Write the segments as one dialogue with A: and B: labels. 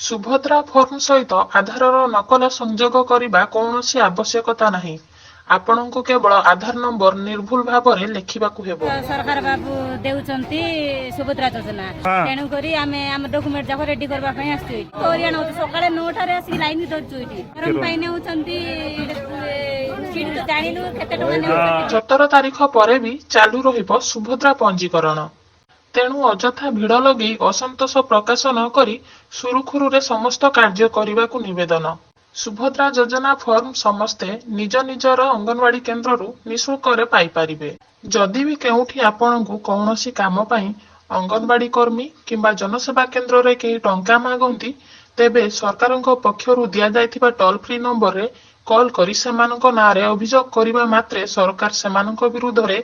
A: Subhadra form ସହିତ ଆଧାରର ନକଲ ସଂଯୋଗ କରିବା କୌଣସି ଆବଶ୍ୟକତା ନାହିଁ। ଆପଣଙ୍କୁ କେବଳ ଆଧାର ନମ୍ବର ନିର୍ଭୁଲ ଭାବରେ ଲେଖିବାକୁ ହେବ।
B: ସରକାର ବାବୁ ଦେଉଛନ୍ତି ସୁଭଦ୍ରା ଯୋଜନା, ତେଣୁକରି ଆମେ ଆମ ଡକୁମେଣ୍ଟ ଯାକ ରେଡି କରିବା ପାଇଁ ଆସିଛୁ ଏଇଠି। ହଇରାଣ ହଉଛୁ, ସକାଳେ 9ଟାରେ ଆସିକି ଲାଇନ ଧରିଛୁ ଏଇଠି। ଫର୍ମ ପାଇଁ ନେଉଛନ୍ତି ସିଠି ତ ଜାଣିନୁ କେତେ ଟଙ୍କା ନେଉଛନ୍ତି।
A: 17 ତାରିଖ ପରେ ବି ଚାଲୁ ରହିବ ସୁଭଦ୍ରା ପଞ୍ଜୀକରଣ। ତେଣୁ ଅଯଥା ଭିଡ଼ ଲଗେଇ ଅସନ୍ତୋଷ ପ୍ରକାଶ ନ କରି ସୁରୁଖୁରୁରେ ସମସ୍ତ କାର୍ଯ୍ୟ କରିବାକୁ ନିବେଦନ। ସୁଭଦ୍ରା ଯୋଜନା ଫର୍ମ ସମସ୍ତେ ନିଜ ନିଜର ଅଙ୍ଗନବାଡି କେନ୍ଦ୍ରରୁ ନିଃଶୁଳ୍କରେ ପାଇପାରିବେ। ଯଦି ବି କେଉଁଠି ଆପଣଙ୍କୁ କୌଣସି କାମ ପାଇଁ ଅଙ୍ଗନବାଡି କର୍ମୀ କିମ୍ବା ଜନସେବା କେନ୍ଦ୍ରରେ କେହି ଟଙ୍କା ମାଗନ୍ତି, ତେବେ ସରକାରଙ୍କ ପକ୍ଷରୁ ଦିଆଯାଇଥିବା ଟୋଲ୍ ଫ୍ରି ନମ୍ବରରେ କଲ୍ କରି ସେମାନଙ୍କ ନାଁରେ ଅଭିଯୋଗ କରିବା ମାତ୍ରେ ସରକାର ସେମାନଙ୍କ ବିରୁଦ୍ଧରେ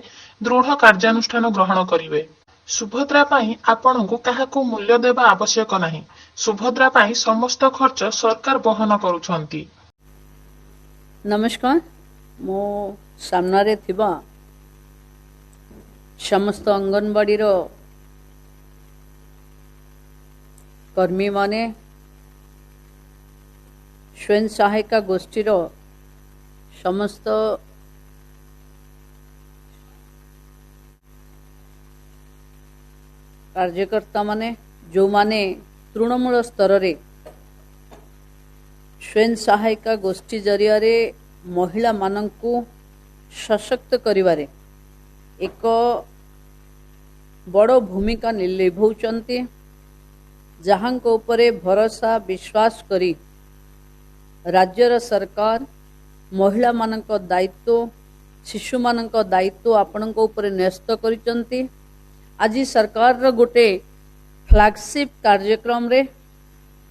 A: ଦୃଢ଼ କାର୍ଯ୍ୟାନୁଷ୍ଠାନ ଗ୍ରହଣ କରିବେ। ସୁଭଦ୍ରା ପାଇଁ ଆପଣଙ୍କୁ କାହାକୁ ମୂଲ୍ୟ ଦେବା ଆବଶ୍ୟକ ନାହିଁ। ସୁଭଦ୍ରା ପାଇଁ ସମସ୍ତ ଖର୍ଚ୍ଚ ସରକାର ବହନ କରୁଛନ୍ତି।
C: ନମସ୍କାର। ମୋ ସାମ୍ନାରେ ଥିବା ସମସ୍ତ ଅଙ୍ଗନବାଡ଼ିର କର୍ମୀମାନେ, ସ୍ୱୟଂ ସହାୟିକା ଗୋଷ୍ଠୀର ସମସ୍ତ କାର୍ଯ୍ୟକର୍ତ୍ତାମାନେ, ଯେଉଁମାନେ ତୃଣମୂଳ ସ୍ତରରେ ସ୍ୱୟଂ ସହାୟିକା ଗୋଷ୍ଠୀ ଜରିଆରେ ମହିଳାମାନଙ୍କୁ ସଶକ୍ତ କରିବାରେ ଏକ ବଡ଼ ଭୂମିକା ନିଭାଉଛନ୍ତି, ଯାହାଙ୍କ ଉପରେ ଭରସା ବିଶ୍ୱାସ କରି ରାଜ୍ୟର ସରକାର ମହିଳାମାନଙ୍କ ଦାୟିତ୍ୱ, ଶିଶୁମାନଙ୍କ ଦାୟିତ୍ୱ ଆପଣଙ୍କ ଉପରେ ନ୍ୟସ୍ତ କରିଛନ୍ତି। ଆଜି ସରକାରର ଗୋଟେ ଫ୍ଲାଗସିପ୍ କାର୍ଯ୍ୟକ୍ରମରେ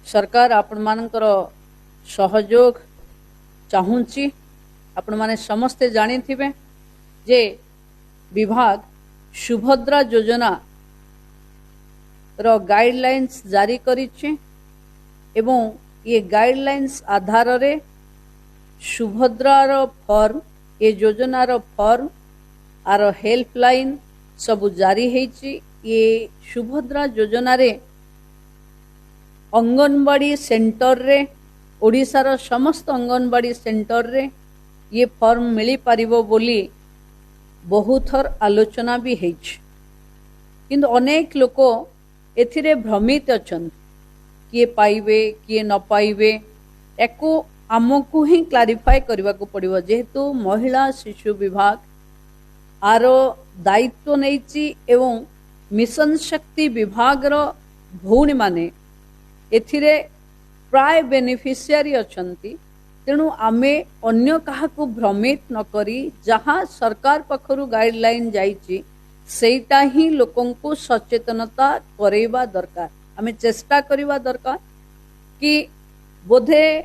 C: ସରକାର ଆପଣମାନଙ୍କର ସହଯୋଗ ଚାହୁଁଛି। ଆପଣମାନେ ସମସ୍ତେ ଜାଣିଥିବେ ଯେ ବିଭାଗ ସୁଭଦ୍ରା ଯୋଜନାର ଗାଇଡ଼ଲାଇନ୍ସ ଜାରି କରିଛି ଏବଂ ଏ ଗାଇଡ଼ଲାଇନ୍ସ ଆଧାରରେ ସୁଭଦ୍ରାର ଫର୍ମ, ଏ ଯୋଜନାର ଫର୍ମ ଆର ହେଲ୍ପଲାଇନ୍ ସବୁ ଜାରି ହେଇଛି। ଏ ସୁଭଦ୍ରା ଯୋଜନାରେ ଅଙ୍ଗନବାଡ଼ି ସେଣ୍ଟରରେ, ଓଡ଼ିଶାର ସମସ୍ତ ଅଙ୍ଗନବାଡ଼ି ସେଣ୍ଟରରେ ଇଏ ଫର୍ମ ମିଳିପାରିବ ବୋଲି ବହୁଥର ଆଲୋଚନା ବି ହେଇଛି। କିନ୍ତୁ ଅନେକ ଲୋକ ଏଥିରେ ଭ୍ରମିତ ଅଛନ୍ତି, କିଏ ପାଇବେ କିଏ ନ ପାଇବେ। ୟାକୁ ଆମକୁ ହିଁ କ୍ଲାରିଫାଏ କରିବାକୁ ପଡ଼ିବ, ଯେହେତୁ ମହିଳା ଶିଶୁ ବିଭାଗ ଆର ଦାୟିତ୍ୱ ନେଇଛି ଏବଂ ମିଶନ ଶକ୍ତି ବିଭାଗର ଭଉଣୀମାନେ ଏଥିରେ ପ୍ରାୟ ବେନିଫିସିଆରୀ ଅଛନ୍ତି। ତେଣୁ ଆମେ ଅନ୍ୟ କାହାକୁ ଭ୍ରମିତ ନ କରି ଯାହା ସରକାର ପାଖରୁ ଗାଇଡ଼ଲାଇନ୍ ଯାଇଛି, ସେଇଟା ହିଁ ଲୋକଙ୍କୁ ସଚେତନତା କରେଇବା ଦରକାର। ଆମେ ଚେଷ୍ଟା କରିବା ଦରକାର କି ବୋଧେ